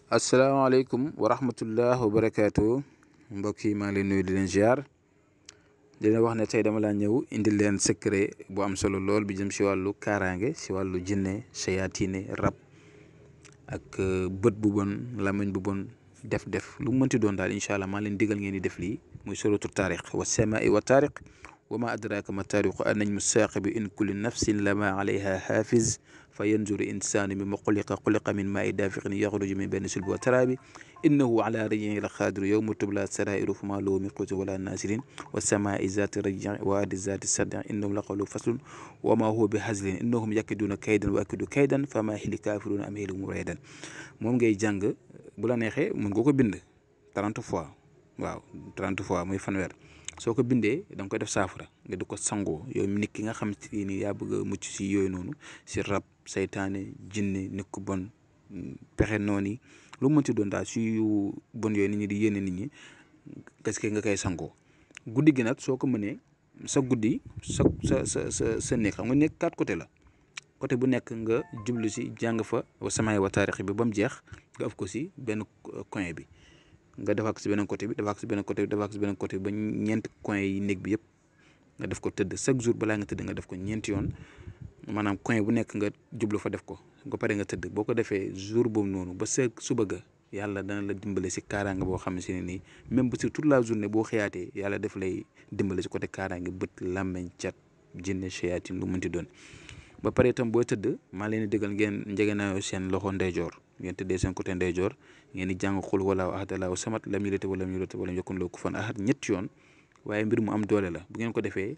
asalaamaaleykum wa rahmatullah wa barakaatu mbokk yi maa ngi leen nuyu di leen ziar di leen wax ne tey dama laa ñëw indil leen secret bu am solo lool bi jëm si wàllu kaaraange si wàllu jinne sayatine rab ak bët bu bon lamañ bu bon def lu mu mënti doon daal incha allah maa leen digal ngeen di def lii muy suratu taariq wa samaa'i wa taariq wa ma adraka ma taariqu an-najmu saaqibu in kulli nafsin lama alayha hafiz fa yanzuru insaanu mimma xuliqa min maa'i daafiqin yaxruju min bayni sulbi wa taraabi innahu ala raj'ihi la qaadiru yawma tubla saraa'iru fama lahu min quwwatin wala naasirin wa samaa'i zaati raj'i wa ardi zaati sad'i innahum la qawlu faslun wa ma huwa bi hazlin innahum yakiduuna kaydan wa akidu kaydan fama hili kaafiruuna amhiluhum raydan moom ngay jàng bu la neexee mën nga ko bind 30 fois waaw 30 fois muy fanweer soo ko bindee da nga koy def saafara nga di ko sangoo yow nit ki nga xam te ni yaa bëgg a mucc si yooyu noonu si rab saytaane jinne nit ku bon pexe noonu yi lu mu mënti doon daal si yu bon yooyu nit ñi di yéene nit ñi gas nga koy sangoo guddi gi nag soo ko mënee sa guddi sa nekk xam nga nekk 4 côté la côté bu nekk nga jublu si jàng fa wa samaa'i wa taariq bi ba mu jeex nga af ko si benn coin bi nga defaat ko si beneen côté bi defaat ko si beneen côté bi defaat ko si beneen côté bi ba ñeenti coin yi néeg bi yëpp nga def ko tëdd chaque jour balaa nga tëdd nga def ko ñeenti yoon maanaam coin bu nekk nga jublu fa def ko nga pare nga tëdd boo ko defee jour boobu noonu ba sa suba ga yàlla dana la dimbale si kaaraange boo xam ne nii même ba si toute la journée boo xëyaatee yàlla def lay dimbale si côté kaaraange bët làmmeñ cat jinne shayatin lu mënti doon. ba pare itam boo tëdd maa leen di dëggal ngeen njegenaayoo seen loxo ndeyjoor ngeen tëddee seen côté ndeyjoor ngeen di jàng xul walaahu ahad allaahu samad lam yalid walam yuulad walam yakun lahu kufuwan ahad ñetti yoon waaye mbir mu am doole la bu ngeen ko defee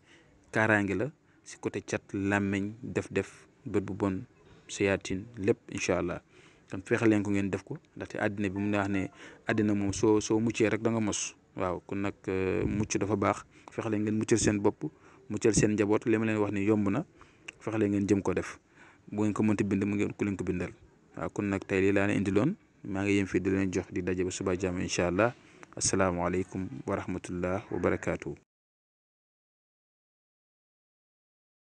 kaaraange la si côté cat làmmeñ def bët bu bon sayaatin lépp incha allah kon fexe leen ko ngeen def ko ndaxte àddina bi mu ne wax ne àddina moom soo muccee rek da nga mos waaw kon nag mucc dafa baax fexe leen ngeen muccal seen bopp muccal seen njaboot li ma leen wax ni yomb na fexe leen ngeen jëm ko def bu ngeen ko mënti bind mu ngeen ku leen ko bindal waaw kon nag tey lii laa leen indiloon maa ngi yem fii di leen jox di daje ba suba jàmm incha allah asalaamaaleykum wa rahmatullah wa barakaatu.